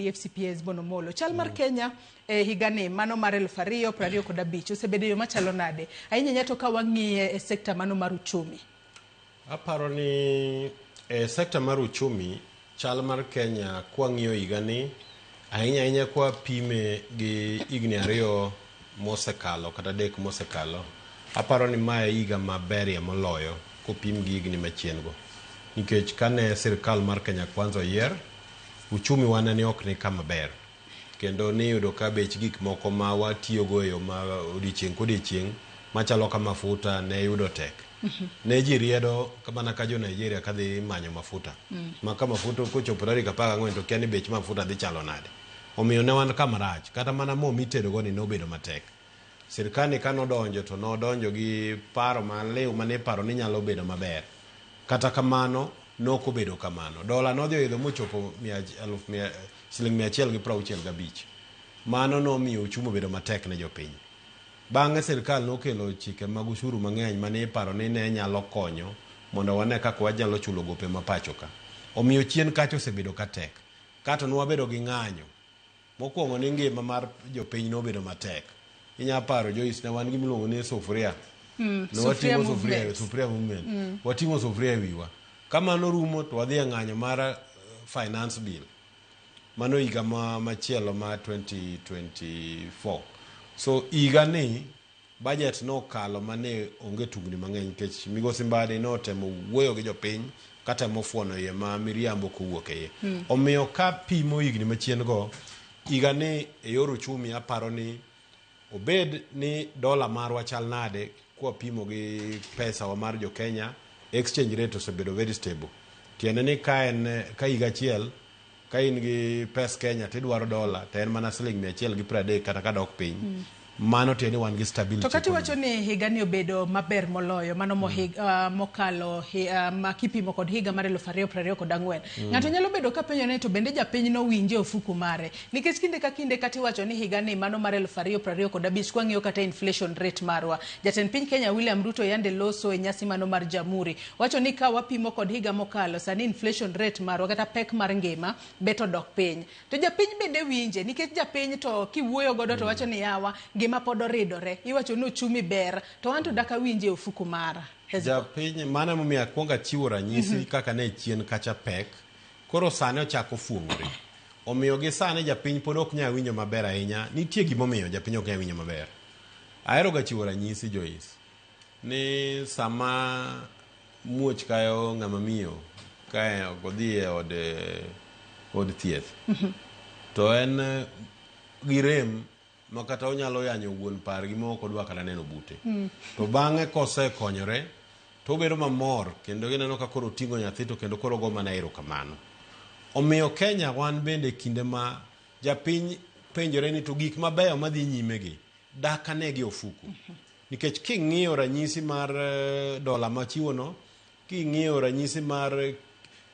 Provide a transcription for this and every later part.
FCPA Hesbon Omolo. Chal mar Kenya e higani mano mar 2025 osebedo e yo machalo nade? Ahinya ahinya to ka wang'iye e sekta mano mar uchumi. Aparo ni e sekta mar uchumi chal mar Kenya kwang'iyo higani ahinya ahinya kwapime gi higni 2 mosekalo kata 3 mosekalo, aparo ni mae higa maberie moloyo kopim gi higni machien go. Nikech kane sirkal mar Kenya Kwanza oyier, uchumi wa ne ok ni kama ber. Kendo niyudo ka bech gik moko ma watiyogo e yo ma odiochieng' kodiochieng' machalo ka mafuta ne yudo tek. Ne ji riedo mana ka jo Nigeria kadhi manyo mafuta. Ma ka mafuta kochopo tarik 14 to kia ni bech mafuta dhi chalo nade. Omiyo ne wan kama rach. Kata mana mo mitedo go ni nobedo matek. Sirkal ni kanodonjo to nodonjo gi paro maliw mane iparo ni nyalo bedo maber. Kata kamano nok obedo kamano. Dola nodhi oidho mochopo siling 165. Mano nomiyo uchumi obedo matek ne jopiny. Bang'e sirkal nokelo chike mag ushuru mang'eny mane iparo ni ne nyalo konyo mondo wane kaka wanyalo chulo gope ma pacho ka. Omiyo chien kacha osebedo ka tek. Kato ne wabedo gi ng'anyo. Mokwongo ni ngima mar jopiny nobedo matek. Inya paro Joyce, ne wan gi miluongo ni sufuria. Ne Sufuria wating'o sufuria, movement. Sufuria movement. Wating'o sufuria e wiwa. Ka mano rumo to wadhi e ng'anyo mar finance bill. Mano higa machielo ma 2024. So higa ni budget nokalo mane onge tungni mang'eny nikech Migosi Mbadi notemo wuoyo gi jopiny katemo fuono iye ma miriambo kowuok e iye. Omiyo ka pimo higni machien go, higa ni e yor uchumi aparo ni obed ni dola marwa chal nade kwapimo gi pesa wa mar jo Kenya, exchange rate osebedo very stable. Tiende ni ka en ka higa achiel ka in gi pes Kenya tidwaro dola to en mana siling 130 kata ka dok piny. Mano tiende ni wan gi stability. To kata iwacho ni higani obedo maber moloyo mano mokalo ma kipimo kod higa mar 2024. Ng'ato nyalo bedo ka penjo ni to bende japiny nowinje e ofuku mare. Nikech kinde ka kinde kata iwacho ni higani mano mar 2025 kwang'iyo kata inflation rate marwa. Jatend piny Kenya William Ruto yande loso e nyasi mano mar Jamhuri. Wacho ni ka wapimo kod higa mokalo sani inflation rate marwa kata pek mar ngima bet odok piny. To japiny bende winje nikech japiny to kiwuoyo godo to wacho ni yawa ngima pod oridore. Iwacho ni uchumi ber to an to dak awinje e ofuku mara. Japiny mano emomiyo akwongo achiwo ranyisi kaka ne chien kacha pek. Koro sani ochako fuong'ore. Omiyo gi sani japiny pod ok nyal winjo maber ahinya. Nitie gimomiyo japiny ok nyal winjo maber. Ahero ga chiwo ranyisi Joyce ni sama muoch kayo ng'ama miyo ka odhi e od thieth to en gi rem ma kata onyalo yanyo wuon pargi ma ok odwa kata neno bute. To bang'e kosekonyore to obedo mamor kendo gineno ka koro oting'o nyathi to kendo koro ogo mana erokamano. Omiyo Kenya wan bende kinde ma japiny penjore ni to gik mabeyo madhi nyime gi dak ane gi ofuku. Nikech king'iyo ranyisi mar dola machiwo no, king'iyo ranyisi mar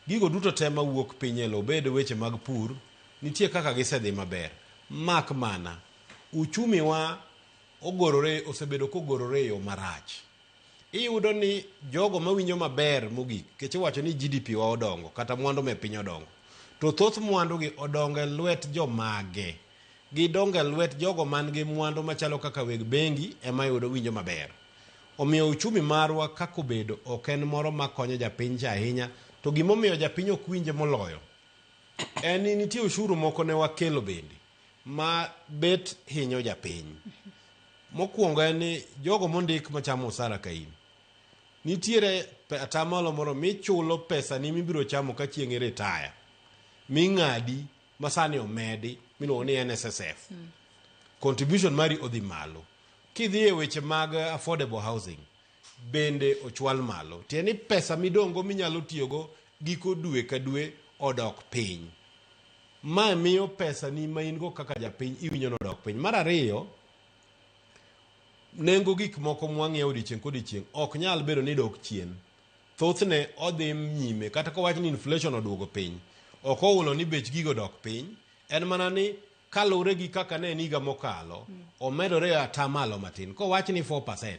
gigo duto te mawuok piny e lowo, obed weche mag pur, nitie kaka gisedhi maber. Mak mana, uchumi wa ogorore, osebedo kogorore e yo marach. Iyudo ni jogo mawinjo maber mogik, nikech iwacho ni GDP wa odongo, kata mwandu me piny odongo. To thoth mwandu gi odongo e lwet jomage. Gidongo e lwet jogo man gi mwandu machalo kaka weg bengi ema yudo winjo maber. Omiyo uchumi marwa kaka obedo ok en moro makonyo japiny cha ahinya, to gimomiyo japiny ok winje moloyo en ni nitie ushuru moko ne wakelo bende ma bet hinyo japiny. Mokwongo en ni jogo mondik machamo osara ka in. Nitiere atamalo moro michulo pesa ni mibiro chamo ka chieng' iritaya. Ming'adi masani omedi miluongo ni NSSF. Contribution mari odhi malo. Kidhi e weche mag affordable housing bende ochwal malo. Tiende ni pesa midong'go minyalo tiyogo giko dwe ka dwe odok piny. Ma miyo pesa ni ma in go kaka japiny iwinjo ni odok piny. Mar ariyo, nengo gik moko mwang'iewo odiochieng' kodiochieng' ok nyal bedo ni dok chien. Thothne odhi nyime kata kowach ni inflation oduogo piny. Ok ohulo ni bech gigo odok piny. En mana ni kaluwore gi kaka ne en higa mokalo, omedore e atamalo matin. Kowach ni 4%,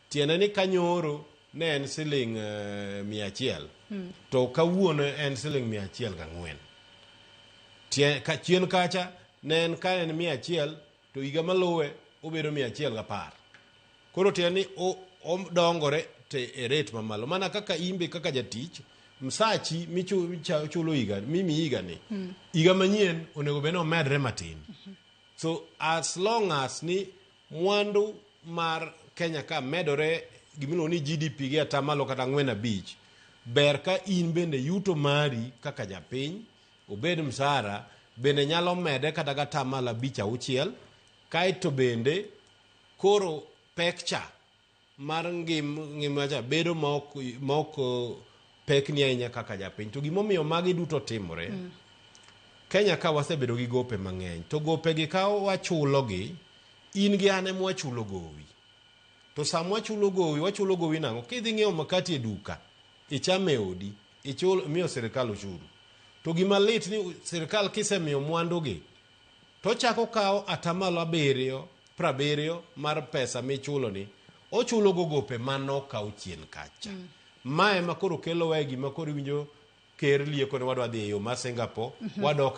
tiende ni kanyoro ne en siling 100, to kawuono en siling 104. Tie, ka, chien kacha ne en ka en 100 to higa maluwe obedo 110. Koro tiende ni odongore te e rate mamalo. Mana kaka imbe kaka jatich, msachi michulo higa, mimi higa ni, higa manyien onego bed ni omedre matin. So as long as ni mwandu mar Kenya ka medore gimiluongo ni GDP gi atamalo kata 4.5, ber ka in bende yuto mari kaka japiny, obed msara, bende nyalo mede kata ga atamalo 5 6, kaeto bende koro pek cha mar ngima cha bedo maok pekni ahinya kaka japiny. To gimomiyo magi duto timore, Kenya ka wasebedo gi gope mang'eny, to gope gi ka wachulogi, in gi an ema wachulo gowi. To sama wachulo gowi, wachulo gowi nang'o? Kidhi ng'iewo makati e duka, ichame e odi, imiyo sirikal ushuru. To gima lit ni sirikal kisemiyo mwandugi, to ochako kawo atamalo 7 70 mar pesa michulo ni, ochulo go gope manokaw chien kacha. Ma ema koro kelowa e gima koro iwinjo ker lieko ni wadwa dhi e yo mar Singapore, wadok